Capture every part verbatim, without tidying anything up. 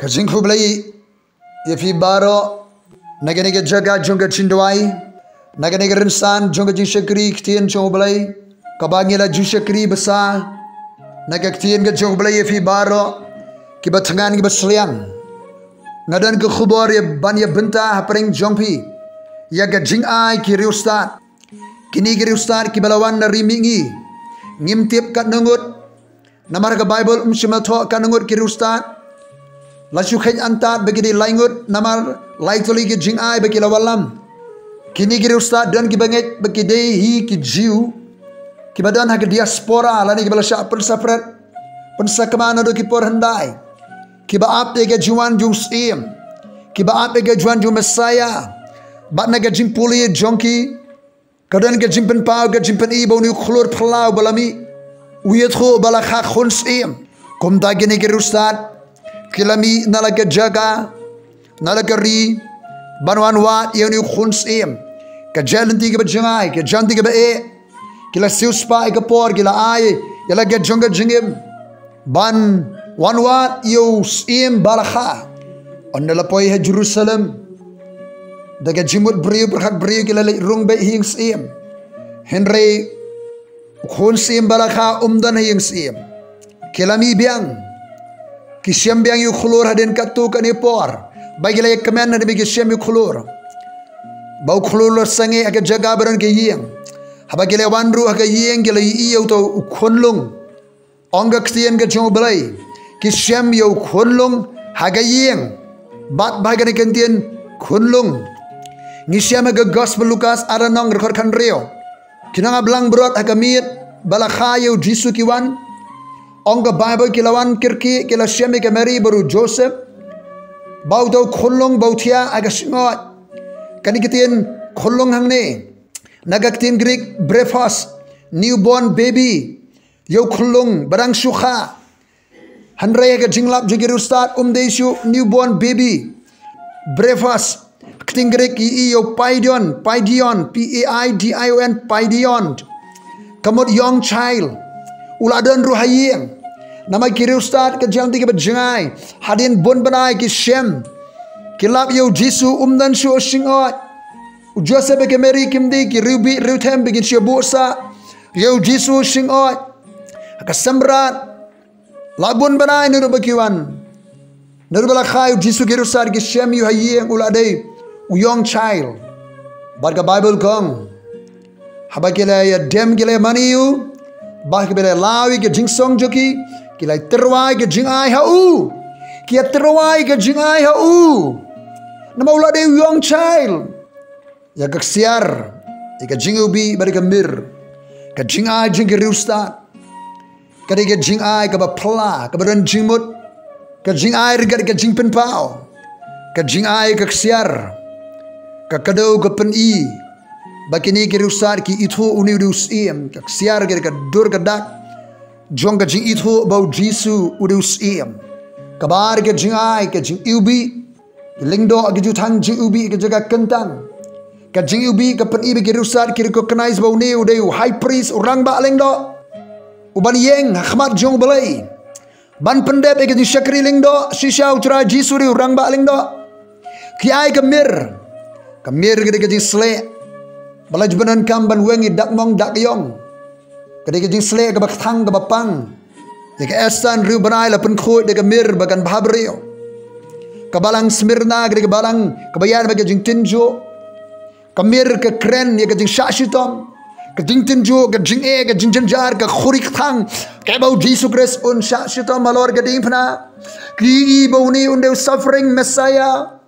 Ka jingkhublei ïa phi baroh na kane ka jaka jong ka jingduwai, na kane ka rynsan jong ka jingshakri ktien jong U Blei kaba ngi la ju shakri basa na ka ktien ka jong U Blei ïa phi baroh kiba thngan kiba sliang. Nga don ka khubor ïa ban ïa bynta hapdeng jong phi ïa ka jingai ki riewstad. Kine ki riewstad kiba la wan na ri mihngi, ngim tip katno ngut. Namar ka Baibl um shym la thoh katno ngut ki riewstad. La shu kheiñ antad ba ki dei lai ngut namar lai tylli ki jingai ba ki la wallam. Kine ki riewstad don kiba ngeit ba ki dei hi ki Jiw kiba don ha ka diaspora lane kiba la shah pynsapret pynsakma naduh ki por hyndai, kiba ap ïa ka jingwan jong u Syiem, kiba ap ïa ka jingwan jong u Messaïah. Bad na ka jingpule jong ki ka don ka jingpynpaw, ka jingpyni ba une u khlur phyllaw ba la mih u ïathuh ba la kha khun syiem. Kumta kine ki riewstad ki la mih na la ka jaka, na la ka ri, ban wan wad ïa une u khun syiem. Ka jait lynti kaba jngai, ka jait lynti kaba eh, ki la siewspah ïa ka por, ki la ai ïa la ka jong ka jingim ban wan wad ïa u Syiem ba la kha. Ynda la poi ha Jerusalem, da ka jingmut briew pyrkhat briew ki la leit rung beit ha ïing syiem. Hynrei u khun syiem ba la kha um don ha ïing syiem. Ki la mih biang, ki shem biang ïa u khlur hadien katto katne por. Ba ki la ïa kmen hadien ba ki shem ïa u khlur, ba u khlur u la sangeh ha ka jaka ba don ka ïing. Haba ki la wan ruh ha ka ïing ki la ïohi ïa uta u khunlung. Ong ka ktien ka jong U Blei, ki shem ïa u khunlung ha ka ïing. Bad ba kane ka ktien khunlung ngi shem ha ka Gospel Lukas, arnong, dkhot khathynriew. Ki nongap langbrot ha ka miet ba la kha ïa u Jisu ki wan. Ong ka Baibl ki la wan kyrkieh, ki la shem ïa ka Mari bad u Joseph, ba uta u khunlung ba u thiah ha ka shyngoid. Kane ka ktien khunlung hangne na ka ktien Greek brephos, newborn baby, ïa u khunlung ba dang shu kha. Hynrei ha ka jinglap jong ki riewstad um dei shuh newborn baby, brephos. Ka ktien Greek ïa u paidion, paidion, P A I D I O N, paidion, ka mut young child. U la don ruh ha ïing. Namar ki riewstad ka jait lynti kaba jngai, hadien bun bnai ki shem, ki lap ïa u Jisu um don shuh ha shyngoid. U Joseph bad ka Mari kim dei ki riewbih riewthem ba kin shu buh sah ïa u Jisu ha shyngoid. Ha ka sem mrad, la bun bnai naduh ba ki wan, naduh ba la kha ïa u Jisu, ki riewstad ki shem ïa u ha ïing, u la dei u young child. Bad ka Baibl ka ong, haba ki la ïa dem, ki la ïa mane ïa u, ba ki la ïa law ïa ka jingsong jong ki, ki la ïa tyrwa ïa ka jingai ha u. Ki ïa tyrwa ïa ka jingai ha u, namar u la dei u young child. Ïa ka ksiar, ïa ka jingiwbih bad ïa ka mir, ka jingai jong ki riewstad, ka dei ka jingai kaba phylla, kaba don jingmut, ka jingai ryngkat ka jingpynpaw, ka jingai ka ksiar, ka kdew ka pyni ba kine ki riewstad ki ithuh une u dei u Syiem. Ka ksiar ka dei ka dur ka dak jong ka jingithuh ba u Jisu u dei u Syiem. Kaba ar ka jingai, ka jingiwbih. Ki lyngdoh ki ju thang jingiwbih ha ka jaka kyntang. Ka jingiwbih ka pyni ba ki riewstad ki recognize ba une u dei u High Priest, u Rangbah Lyngdoh, uban ïeng ha khmat jong U Blei ban pyndep ïa ka jingshakri lyngdoh. Shisha U Trai Jisu u dei u Rangbah Lyngdoh. Ki ai ka mir. Ka mir ka dei ka jingsleh ba la ju pyndonkam ban weng ïa dak mong dak ïong. Ka dei ka jingsleh kaba kthang kaba pang. Ïa ka Esther hynriew bnai la pynkhuid da ka mir ba kan bha briew. Ka balang Smyrna ka dei ka balang kaba ïaid bad ka jingtynjuh. Ka mir ka kren ïa ka jingshah shitom, ka jingtynjuh, ka jingeh, ka jingjynjar, ka khuri kthang. Kaei ba u Jisu Khrist un shah shitom halor ka diengphna. Ki ïohi ba une un dei u suffering Messiah,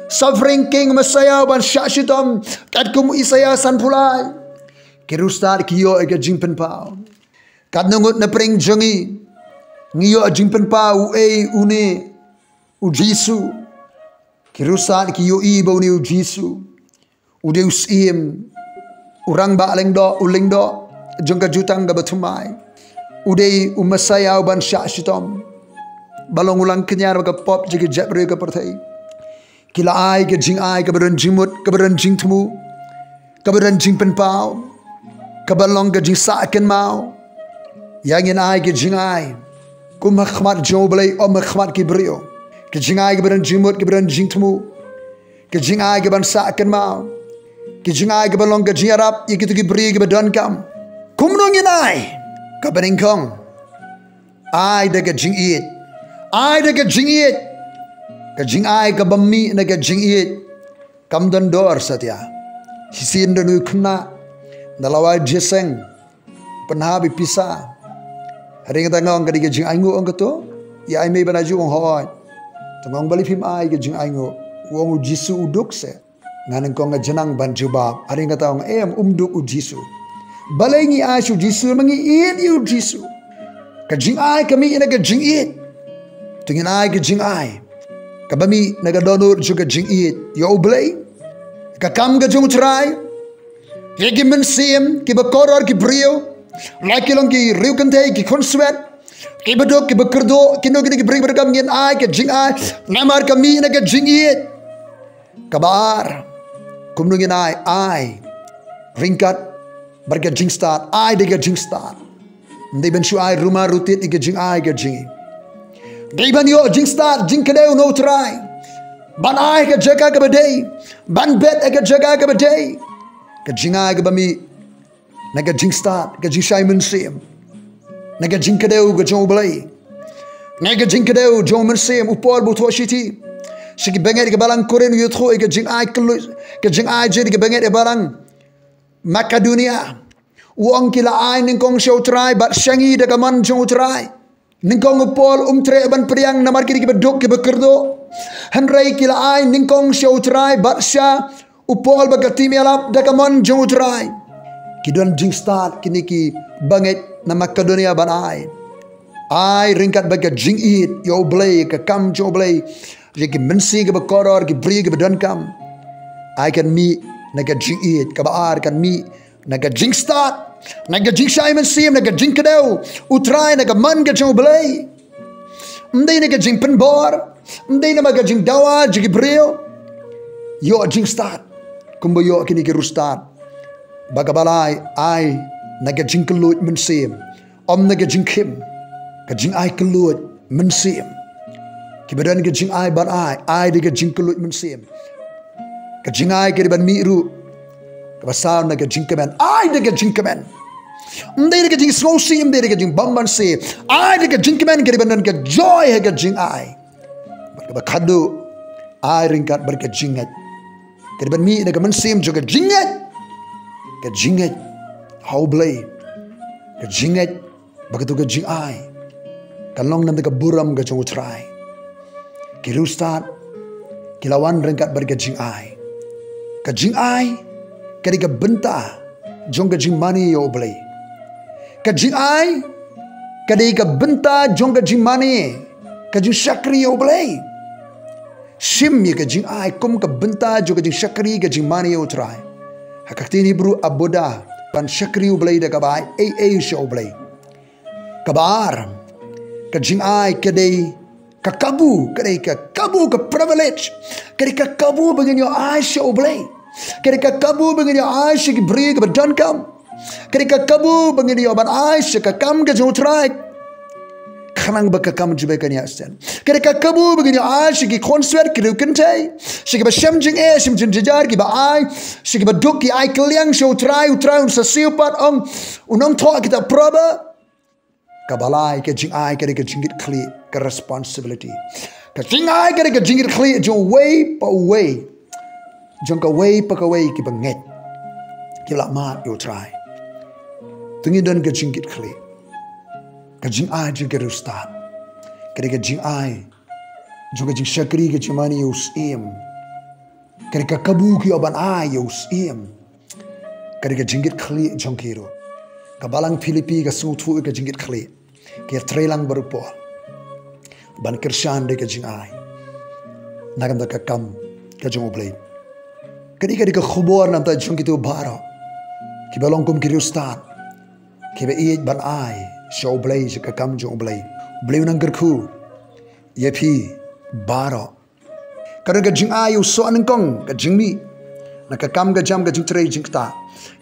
suffering King Messiah, uban shah shitom katkum u Isaïah sanphew lai. Ki riewstad ki ïoh ïa ka jingpynpaw. Katno ngut na pdeng jong ngi ngi ïoh jingpynpaw uei une u Jisu? Ki riewstad ki ïohi ba une u Jisu u dei u Syiem, u Rangbah Lyngdoh, u Lyngdoh jong ka Jutang kaba Thymmai. U dei u Messiah uban shah shitom, ba long u langkñia bad ka pop jong ki jaitbynriew ka pyrthei. Ki la ai ka jingai kaba don jingmut, kaba don jingthmu, kaba don jingpynpaw, kaba long ka jingsah kynmaw. Ïa ngin ai ka jingai kum ha khmat jong U Blei, ym ha khmat ki briew. Ka jingai kaba don jingmut, kaba don jingthmu. Ka jingai kaban sah kynmaw. Ka jingai kaban long ka jingïarap ïa kito ki briew kiba donkam. Kumno ngin ai kaba nyngkong? Ai da ka jingïeit. Ai da ka jingïeit. Ka jingai kaba mih na ka jingïeit kam don dor satia. Shisien don u khynnah na Lower Jesseng, pynhap ïa pisa. Hynrei kata nga ong ka dei ka jingainguh, ong kato. Ïa ai mei ban ai ju, ong hooid. Te nga ong balei phim ai ka jingainguh? U ong u Jisu u duk seh. Nga nyngkong nga jnang ban jubab. Hynrei kata ong em, um duk u Jisu. Balei ngi ai sha u Jisu? Ma ngi ïeit ïa u Jisu. Ka jingai ka mih na ka jingïeit. Te ngin ai ka jingai kaba mih na ka dohnud jong ka jingïeit ïa U Blei, ka kam ka jong U Trai, ïa ki mynsiem kiba kordor, ki briew, la ki long ki riewkynthei, ki khunswet, kiba duk, kiba kyrduh, kino kino ki briew kiba donkam, ngin ai ka jingai namar ka mih na ka jingïeit. Kaba ar, kumno ngin ai? Ai ryngkat bad ka jingstad. Ai da ka jingstad. Ym dei ban shu ai rumar rutit ïa ka jingai ka jingïeit. Dei ban ïoh jingstad, jingkdew na U Trai, ban ai ha ka jaka kaba dei, ban bet ha ka jaka kaba dei. Ka jingai kaba mih na ka jingstad, ka jingshai mynsiem, na ka jingkdew ka jong U Blei, na ka jingkdew jong u Mynsiem. U Paul ba u thoh shithi sha ki bangeit ha ka balang Korinth, u ïathuh ïa ka jingai kylluid, ka jingai jong ki bangeit ha ka balang Makedonia. U ong ki la ai nyngkong sha U Trai bad sha ngi da ka mon jong U Trai. Nyngkong u Paul um treh ban pdiang namar ki dei kiba duk, kiba kyrduh. Hynrei ki la ai nyngkong sha U Trai bad sha u Paul bad ka team ïalap da ka mon jong U Trai. Ki don jingstad kine ki bangeit na Makedonia ban ai. Ai ryngkat bad ka jingïeit ïa U Blei, ka kam jong U Blei, ïa ki mynsiem kiba kordor, ki briew kiba donkam. Ai kan mih na ka jingïeit. Kaba ar kan mih na ka jingstad, na ka jingshai mynsiem, na ka jingkdew U Trai, na ka mon ka jong U Blei. Ym dei na ka jingpynbor, ym dei namar ka jingdawa jong ki briew. Ïoh jingstad kumba ïoh kine ki riewstad. Ba kaba lai, ai na ka jingkylluid mynsiem, ym na ka jingkhim. Ka jingai kylluid mynsiem. Kiba don ka jingai ban ai, ai da ka jingkylluid mynsiem. Ka jingai ka dei ban mih ruh kaba saw na ka jingkmen. Ai da ka jingkmen. Ym dei da ka jingsngewsih, ym dei da ka jingbymman sih. Ai da ka jingkmen, ka dei ban don ka joy ha ka jingai. Bad kaba khadduh, ai ryngkat bad ka jingngeit. Ka dei ban mih na ka mynsiem jong ka jingngeit. Ka jingngeit ha U Blei. Ka jingngeit ba kato ka jingai kan long namar ka burom ka jong U Trai. Ki riewstad ki la wan ryngkat bad ka jingai. Ka jingai ka dei ka bynta jong ka jingmane ïa U Blei. Ka jingai ka dei ka bynta jong ka jingmane, ka jingshakri ïa U Blei. Shim ïa ka jingai kum ka bynta jong ka jingshakri, ka jingmane ïa U Trai. Ha ka ktien Hebru, avodah, ban shakri U Blei da kaba ai ei ei sha U Blei. Kaba ar, ka jingai ka dei ka kabu, ka dei ka kabu, ka privilege, ka dei ka kabu ba ngin ïoh ai sha U Blei, ka dei ka kabu ba ngin ïoh ai sha ki briew kiba donkam, ka dei ka kabu ba ngin ïoh ban ai sha ka kam ka jong U Trai. Khnang ba ka kam jong U Blei kan ïaseng. Ka dei ka kabu ba ngin ïoh ai sha ki khunswet, ki riewkynthei, sha kiba shem jingeh, shem jingjynjar, kiba ai, sha kiba duk, ki ai kylliang sha U Trai, U Trai un sa siew pat, ong u nongthoh kitab Proverb. Kaba lai, ka jingai ka dei ka jingkitkhlieh, ka responsibility. Ka jingai ka dei ka jingkitkhlieh jong uwei pa uwei, jong kawei pa kawei kiba ngeit, kiba la mad ïa U Trai. To ngin don ka jingkitkhlieh. Ka jingai jong ka riewstad ka dei ka jingai jong ka jingshakri, ka jingmane ïa u Syiem. Ka dei ka kabu ki ïoh ban ai ïa u Syiem. Ka dei ka jingkitkhlieh jong ki ruh. Ka balang Philippi ka sngewthuh ïa ka jingkitkhlieh. Ka ïatreilang bad u Paul ban kyrshan da ka jingai na ka bynta ka kam ka jong U Blei. Ka dei, ka dei ka khubor na ka bynta jong kito baroh kiba long kum ki riewstad, kiba ïeit ban ai sha U Blei, sha ka kam jong U Blei. U Blei un nang kyrkhu ïa phi baroh. Ka don ka jingai ïa u soh nyngkong, ka jingmih na ka kam ka jam, ka jingtrei jingktah.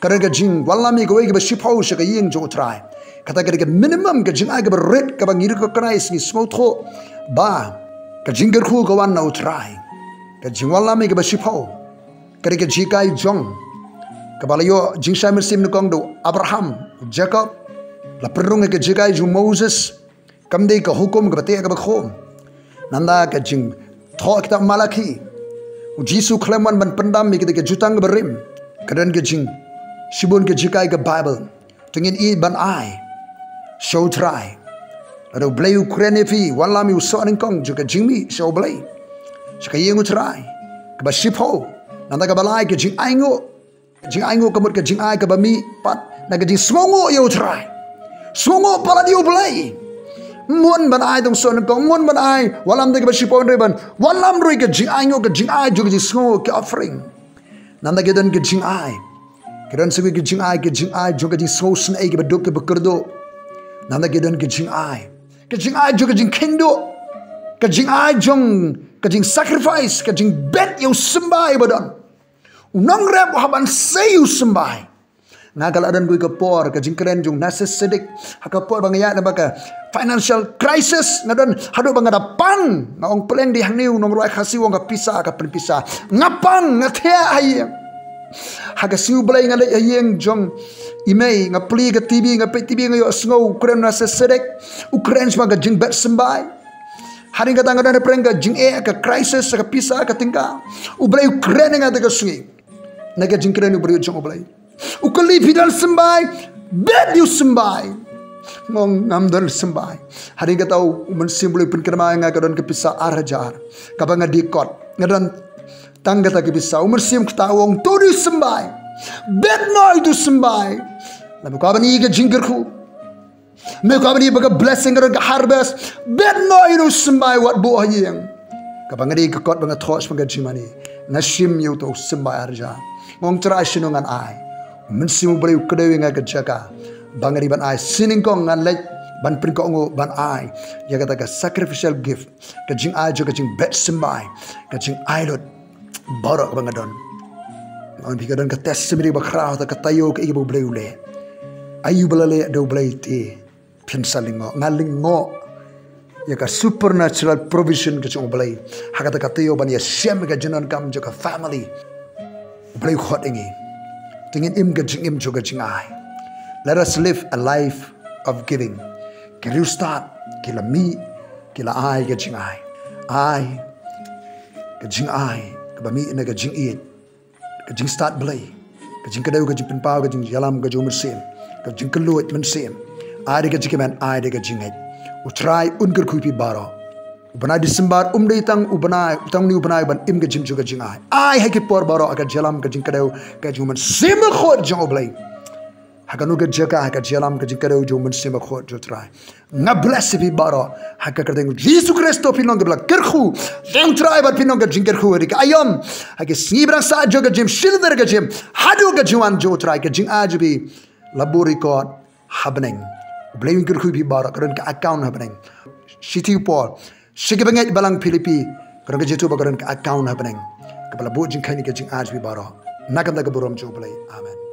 Ka don ka jingwallam ïa kawei kaba shiphew sha ka ïing jong U Trai. Kata ka dei ka minimum, ka jingai kaba rit, kaba ngi recognize, ngi sngewthuh ba Ka jingkyrkhu ka wan na U Trai. Ka jingwallam ïa kaba shiphew. Ka dei ka jinghikai jong. Kaba la ïoh jingshai mynsiem nyngkong da u Abraham, u Jakob. La pynrung ïa ka jinghikai jong u Moses. Kam dei ka hukum kaba teh kaba khum. Nangta ka jingthoh kitab Malaki. U Jisu khlem wan ban pyndam ïa ka dei ka jutang kaba rim. Ka don ka jing. Shibun ka jinghikai ka Bible. Te ngin ïeit ban ai sha U Trai. Lada U Blei u kren ïa phi, wallam ïa u soh nyngkong jong ka jingmih sha U Blei. Sha ka ïing U Trai. Kaba shiphew. Nangta kaba lai ka jingainguh. Ka jingainguh ka mut ka jingai kaba mih pat na ka jingsngewnguh ïa U Trai. Sngewnguh palat ïa U Blei. Ym ban ai tang soh nyngkong, ym ban ai wallam da kaba shiphew, hynrei ban wallam ruh ïa ka jingainguh, ka jingai jong ka jingsngewnguh, ka offering. Nangta ki don ki jingai. Ki don sa ki jingai, ki jingai jong ka jingsngew sngewsih, kiba duk kiba kyrduh. Nangta ki don ki jingai. Ki jingai jong ka jingkheiñ duh. Ka jingai jong ka jingsacrifice, ka jingbet ïa u symbai ba don. U nongrep u hap ban sei ïa u symbai. Nga ka la don kawei ka por, ka jingkren jong u Narcissistic. Ha ka por ba nga ïaid na ba ka financial crisis, nga don haduh ba nga da pang, nga ong pleng dei hangne u nongrwai Khasi u ong ka pisa, ka pynpisa. Nga pang, nga thiah ha ïing. Ha ka sngi U Blei nga leit ha ïing jong i mei, nga plie ka T V, nga peit T V, nga ïohsngew u kren Narcissistic, u kren shaphang ka jingbet symbai. Hadien kata nga don hapdeng ka jingeh, ka crisis, ka pisa, ka tyngka. U Blei u kren ïa nga ha ka sngi. Na ka jingkren u briew jong U Blei. U kylli phi don symbai, bet ïa u symbai. Nga ong ngam don symbai. Hadien kata u Mynsiem U Blei u pynkynmaw ïa nga ka don ka pisa ar hajar. Kaba nga dei kot. Nga don tang kata ka pisa. U Mynsiem kata u ong to dei u symbai. Bet noh ïa u symbai. Lada me kwah ban ïoh ka jingkyrkhu. Me kwah ban ïoh ba ka blessing ka don ka harvest. Bet noh ïa u symbai wat buh ha ïing. Kaba nga dei ka kot ba nga thoh shaphang ka jingmane. Nga shim ïa uto u symbai ar hajar. Nga ong Trai shano ngan ai. U Mynsiem U Blei u kdew ïa nga ka jaka. Ba nga dei ban ai shi nyngkong ngan leit ban pynkohnguh ban ai. Ïa kata ka sacrificial gift. Ka jingai jong ka jingbet symbai. Ka jingai lut. Baroh kaba nga don. Nga ong phi ka don ka testimony ba khraw ta ka taïew kaei ba U Blei u leh. Aïu ba la leh da U Blei te. Phin sa lyngngoh, nga lyngngoh ïa ka supernatural provision ka jong U Blei. Ha kata ka taïew ban ïashem ïa ka jingdonkam jong ka family. U Blei u khot ïa ngi. Te ngin im ka jingim jong ka jingai. Let us live a life of giving. Ki riewstad, ki la mih, ki la ai ka jingai. Ai ka jingai kaba mih na ka jingïeit. Ka jingstad Blei, ka jingkdew, ka jingpynpaw, ka jingïalam, ka jong u Mynsiem, ka jingkylluid Mynsiem. Ai da ka jingkmen, ai da ka jingngeit. U Trai un kyrkhu ïa phi baroh. U bnai December um dei tang u bnai, tang une u bnai ban im ka jingim jong ka jingai. Ai ha ki por baroh ha ka jingïalam, ka jingkdew, ka jong u Mynsiem Bakhuid jong U Blei. Ha kano ka jaka, ha ka jingïalam, ka jingkdew jong u Mynsiem Bakhuid jong U Trai. Nga bless ïa phi baroh. Ha ka kyrteng Jisu Khrist phi long kiba la kyrkhu. Tang Trai bad phi long ka jingkyrkhu ha ka aïom. Ha ki sngi ba dang sah jong ka jingim, shilynter ka jingim. Haduh ka jingwan jong U Trai, ka jingai jong phi la buh record ha bneng. U Blei un kyrkhu ïa phi baroh, ka don ka account ha bneng. Shithi u Paul. Sha ki bangeit balang Philippi, ka don ka jingthoh ba ka don ka account ha bneng. Kaba la buh jingkheiñ ïa ka jingai jong phi baroh. Na ka bynta ka burom jong U Blei. Amen.